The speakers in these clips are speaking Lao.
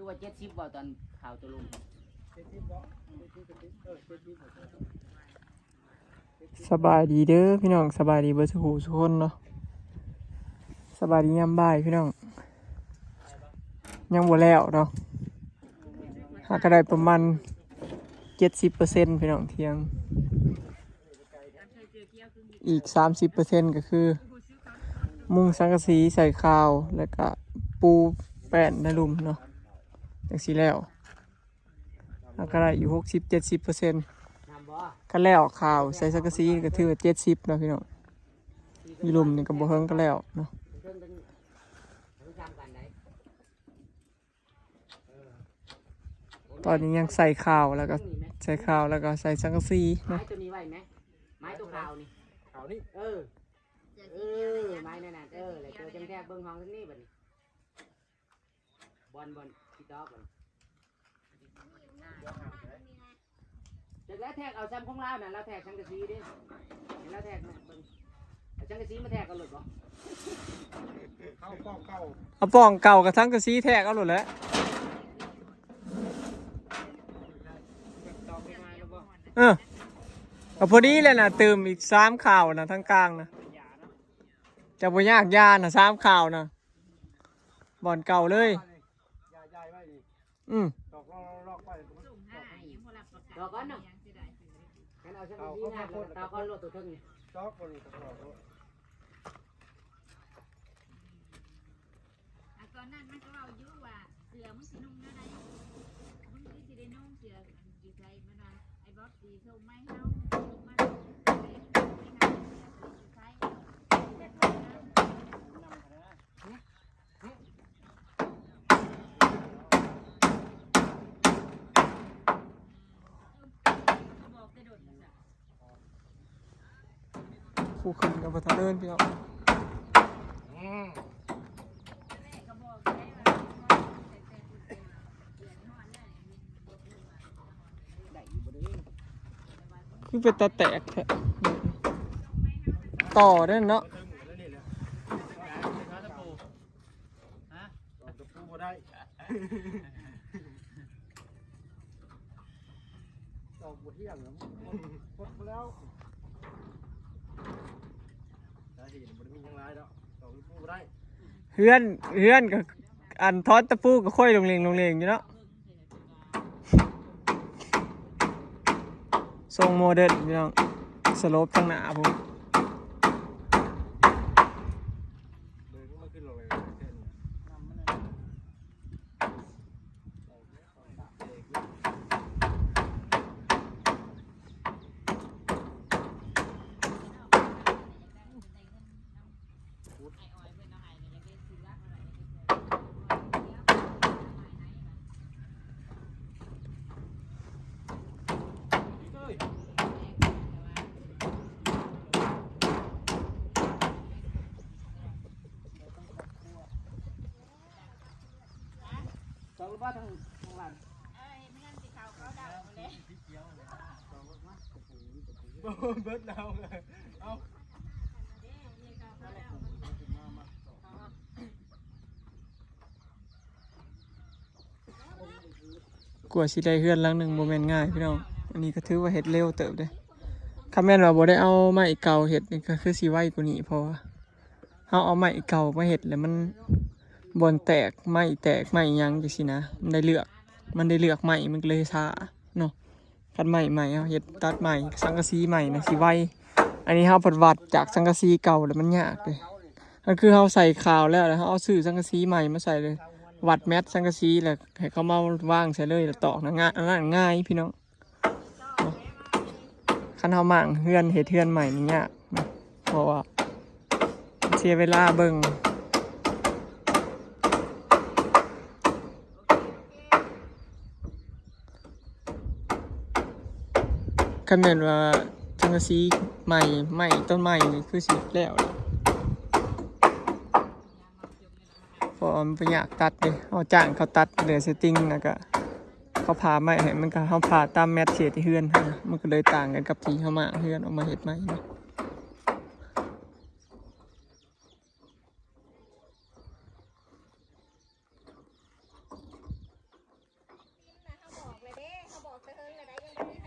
ຄືວ່າເຈັດສິບບໍ່ ຕອນຂ່າວຕົກລົງ ເຈັດສິບບໍ່ ເຈັດສິບ ເຈັດສິບ ເອີ ເຈັດສິບ ສະບາຍດີເດີພີ່ນ້ອງ ສະບາຍດີເບິດສູ່ຜູ້ສູ່ຄົນເນາະ ສະບາຍດີຍາມບ່າຍພີ່ນ້ອງ ຍັງບໍ່ແລ້ວເນາະ ຫາກະໄດ້ປະມານເຈັດສິບເປີເຊັນພີ່ນ້ອງ ຖຽງ ອີກສາມສິບເປີເຊັນ ກໍຄືມຸງສັງກະສີໃສ່ຄາວ ແລ້ວກະປູແປ້ນໃນລຸ່ມເນາະ ຈັ່ງຊີ້ແລ້ວ ເຮົາກໍໄດ້ຢູ່ຫົກສິບເຈັດສິບເປີເຊັນ ຄັນແລ້ວຄາວໃສ່ສັງກະສີກໍຖືວ່າເຈັດສິບເນາະພີ່ນ້ອງ ຢູ່ລຸ່ມນີ້ກໍບໍ່ເຫິງກໍແລ້ວເນາະ. ຕອນນີ້ຍັງໃສ່ຄາວ ແລ້ວກໍໃສ່ຄາວ ແລ້ວກໍໃສ່ສັງກະສີເນາະ ໄມ້ຕົວນີ້ໄວ້ແມ ໄມ້ຕົວຂາວນີ້ ຂາວນີ້ ເອີ ເອີ ໄມ້ນັ້ນນະ ເອີ ແລ້ວເຈົ້າຈັ່ງແທກເບິ່ງຫ້ອງທາງນີ້ບັດນີ້ ບ່ອນ ບ່ອນຂີ້ຕອກ ຈັກແລ້ວແທກເອົາຊ້ຳຂອງລາວນະ ລາວແທກສັງກະສີເດ້ ໃຫ້ລາວແທກນະ ເບິ່ງ ເອົາສັງກະສີມາແທກເອົາໂລດບໍ ເອົາປ່ອງເກົ່າ ເອົາປ່ອງເກົ່າກັບສັງກະສີແທກເອົາໂລດແຫຼະ ເອີ ກໍພໍດີແລ້ວນະ ຕື່ມອີກສາມຄາວນະ ທາງກາງນະ ຈະບໍ່ຍາກຢານະ ສາມຄາວນະ ບ່ອນເກົ່າເລີຍ ອືມ ຕອກກ່ອນເນາະ ຄັນເອົາສັງກະສີນະ ຕອກກ່ອນໂລດຕົວເທິງນີ້ ຕອກບໍ່ນີ້ ຕອກໂລດ ອາ ຕອນນັ້ນມັນກໍເວົ້າຢູ່ວ່າ ເສື້ອມຶງຊິນຸ່ງແນວໃດ ມຶງຄືຊິໄດ້ນຸ່ງເສື້ອຢູ່ໃສ ມັນວ່າ ໄອ້ບອບຊິສົ່ງມາໃຫ້ເຮົາ ສົ່ງມາໃຫ້ເຮົາ ໃສ່ ຜູ້ຂຶ້ນກັບບໍ່ທັນເດີນ ພີ່ນ້ອງ ອືມ ຄືເປັນຕາແຕກແທ້ ຕໍ່ເດ້ເນາະ. ຕອກຕະປູບໍ່ໄດ້ ຕອກບໍ່ທ່ຽງ ໝົດ ໝົດແລ້ວ ສາເຫດບໍ່ໄດ້ມີຫຍັງຫຼາຍດອກ ຕອກຕະປູບໍ່ໄດ້ ເຮືອນ ເຮືອນກໍ ອັນ ຖອນຕະປູກໍຄ່ອຍລົງເລງ ລົງເລງຢູ່ເນາະ. ຊົງໂມເດີນພີ່ນ້ອງ ສະໂລບທາງໜ້າພຸ້ນ ເຈົ້າລະບໍ່ທາງ ທາງຫຼັງ ເອີ ເຮັດເຮືອນຊິເຂົ້າເຂົາດາວເລີຍ ເບິດແລ້ວ ເອົາ ກວ່າຊິໄດ້ເຮືອນຫຼັງໜຶ່ງບໍ່ແມ່ນງ່າຍພີ່ນ້ອງ ອັນນີ້ກໍຖືວ່າເຮັດເລັວເຕີບເດ້ ຄັນແມ່ນວ່າບໍ່ໄດ້ເອົາໄມ້ເກົ່າເຮັດນີ້ກໍຄືຊິໄວກວ່ານີ້ ເພາະວ່າ ເຮົາເອົາໄມ້ເກົ່າມາເຮັດແລ້ວມັນບ່ອນແຕກ ໄມ້ແຕກໄມ້ຫຍັງຈັ່ງຊີ້ນະ ມັນໄດ້ເລືອກ ມັນໄດ້ເລືອກໄມ້ ມັນກໍເລີຍຊ້າເນາະ. ຄັນໄມ້ໃໝ່ ເຮົາເຮັດຕັດໃໝ່ ສັງກະສີໃໝ່ນະຊິໄວ ອັນນີ້ເຮົາພັດວັດຈາກສັງກະສີເກົ່າແລ້ວມັນຍາກເດ້ ກໍຄືເຮົາໃສ່ຄາວແລ້ວ ແລ້ວເຮົາເອົາຊື້ສັງກະສີໃໝ່ມາໃສ່ເລີຍ ວັດແມັດສັງກະສີ ແລ້ວໃຫ້ເຂົາມາວາງໃສ່ເລີຍ ແລ້ວຕອກນະ ງ່າຍ ອັນນັ້ນງ່າຍພີ່ນ້ອງ. ຄັນເຮົາມ້າງເຮືອນ ເຮັດເຮືອນໃໝ່ນີ້ຍາກນະ ເພາະວ່າເສຍເວລາເບິ່ງ ຄັນແມ່ນວ່າສັງກະສີໃໝ່ ໄມ້ຕົ້ນໃໝ່ນີ້ຄືຊິແລ້ວແຫຼະ ເພາະວ່າມັນບໍ່ຍາກຕັດເດ້ ເຮົາຈ້າງເຂົາຕັດເຫຼືອສະຕິງ ແລ້ວກະເຂົາຜ່າໄມ້ໃຫ້ ມັນກະ ເຮົາຜ່າຕາມແມັດເຂດທີ່ເຮືອນຫັ້ນນະ ມັນກະເລີຍຕ່າງກັນກັບທີ່ເຮົາມ້າງເຮືອນອອກມາເຮັດໃໝ່ເນາະ.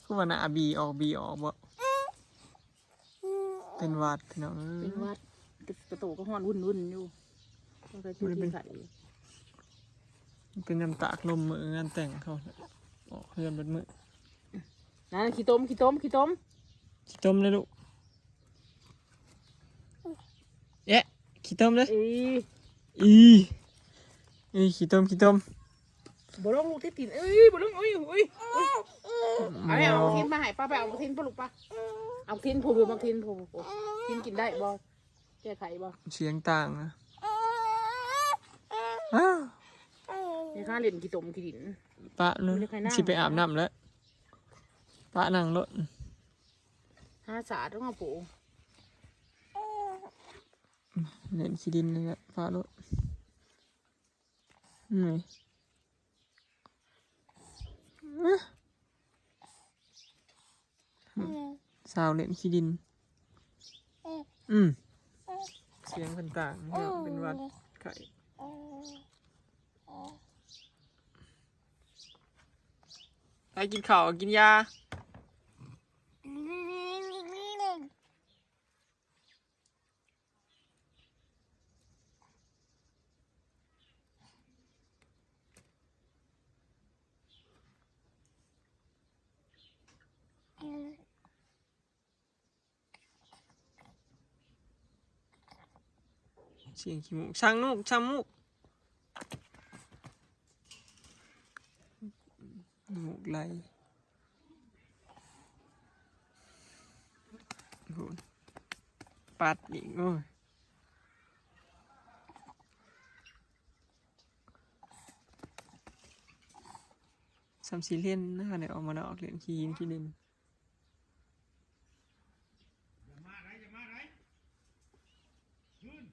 ຄືວ່າໜ້າບີອອກບີອອກບໍ່? ເປັນຫວັດພີ່ນ້ອງເອີຍ ເປັນຫວັດ ກະ ກະໂຕກະຮ້ອນວຸ່ນໆຢູ່ ຕ້ອງໃສ່ຊຸດທີ່ໃສ່ຢູ່ ເປັນຍາມຕາກລົມມື້ງານແຕ່ງເຂົາ ອອກເຮືອນເບິດມື້ ນັ້ນ ຂີ້ຕົມ ຂີ້ຕົມ ຂີ້ຕົມ ຂີ້ຕົມເດ້ລູກ. ຂີ້ຕົມເດ້. ອີ ອີ ອີ ຂີ້ຕົມ ຂີ້ຕົມ. ບໍ່ລົງລູກຕິດຕີນ. ເອີຍ ບໍ່ລົງ. ເອີຍ ເອີຍ ເອີຍ. ເອົາແມ່ ເອົາບັກທິນມາໃຫ້ປ້າ. ໄປເອົາບັກທິນປ້າລູກປ້າ. ເອົາບັກທິນຜູ້ ບັກທິນຜູ້. ກິນ ກິນໄດ້ບໍ່? ແກ້ໄຂບໍ່? ສຽງຕ່າງນະ. ອ້າວ ຢ່າຫາຫຼິ້ນຂີ້ຕົມຂີ້ດິນ. ປະເນາະ ມັນຈະໃຫ້ນັ່ງ ຊິໄປອາບນ້ຳແລ້ວ. ປະນັ່ງໂລດ. ຫາສາດເອົາປູ. ເຫຼັ້ນຂີ້ດິນນີ້ແຫຼະ ປະໂລດ. ນີ້ ສາວເຫຼັ້ນຂີ້ດິນ. ອືມ ສຽງເພິ່ນຕ່າງເນາະ ເປັນຫວັດໄຂ້. ໄປກິນເຂົ້າ ກິນຢາ. ສຽງຂີ້ມູກ. ຊ່າງລູກ ຊ່າງມູກ. ໝູກໄຫຼ. ໂອ້ຍ ປັດອີກ. ໂອ້ຍ ສ່ຳຊິເຫຼັ້ນນະ ໄດ້ອອກມານອກ ເຫຼັ້ນຂີ້ຫີນຂີ້ດິນ. ຢ່າມາໄດ໋ ຢ່າມາໄດ໋ ຄືນ.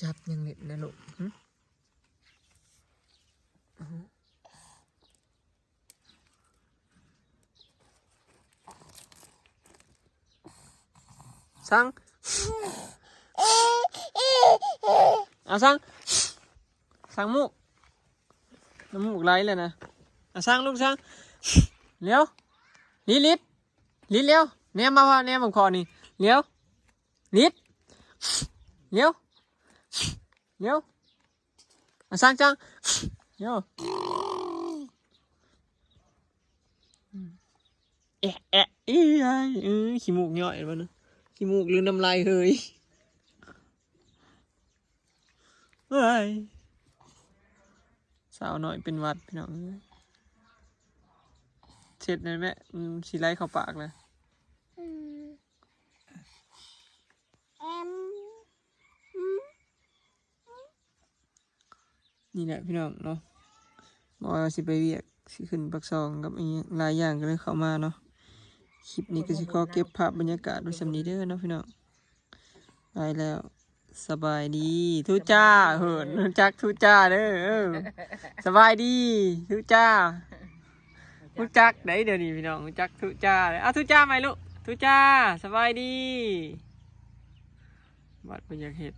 ຈັບຍັງເລັກນະລູກ. ຫຶ? ຊ່າງ ເອົາຊ່າງ ຊ່າງມູກ. ນ້ຳມູກໄຫຼແລ້ວນະ. ອາ ຊ່າງລູກ ຊ່າງ. ລຽວ ລິດ ລິດ ລິດ ລຽວ. ແນມມາພໍ່ ແນມມາພໍ່ນີ້. ລຽວ ລິດ ລຽວ ລຽວ. ອາ ຊ່າງ ຊ່າງ ລຽວ. ແອະ ແອະ ອີ ອາຍ ອື ຂີ້ມູກຍ້ອຍບໍ່ນະ? ຂີ້ມູກຫຼືນ້ຳລາຍເຮີຍ? ເອີຍ ສາວນ້ອຍເປັນຫວັດ ພີ່ນ້ອງເອີຍ. ເຊັດແດ່ແມ່ ອື ຊິໄຫຼເຂົ້າປາກແລ້ວ. ນີ້ແຫຼະພີ່ນ້ອງເນາະ ບໍ່ວ່າຊິໄປວຽກ ຊິຂຶ້ນປາກຊ່ອງກັບອີ່ຫຍັງຫຼາຍຢ່າງກໍເລີຍເຂົ້າມາເນາະ. ຄລິບນີ້ກໍຊິຂໍເກັບພາບບັນຍາກາດໄວ້ສ່ຳນີ້ເດີເນາະພີ່ນ້ອງ. ໄປແລ້ວ ສະບາຍດີ ທຸຈ້າ. ເຮີ້ນ ຮູ້ຈັກທຸຈ້າເດີ. ເອີ ສະບາຍດີ ທຸຈ້າ. ຮູ້ຈັກໄດ໋ ດຽວນີ້ພີ່ນ້ອງ ຮູ້ຈັກທຸຈ້າເດີ. ເອົາ ທຸຈ້າໃໝ່ລູກ ທຸຈ້າ ສະບາຍດີ. ບັດບໍ່ຢາກເຮັດ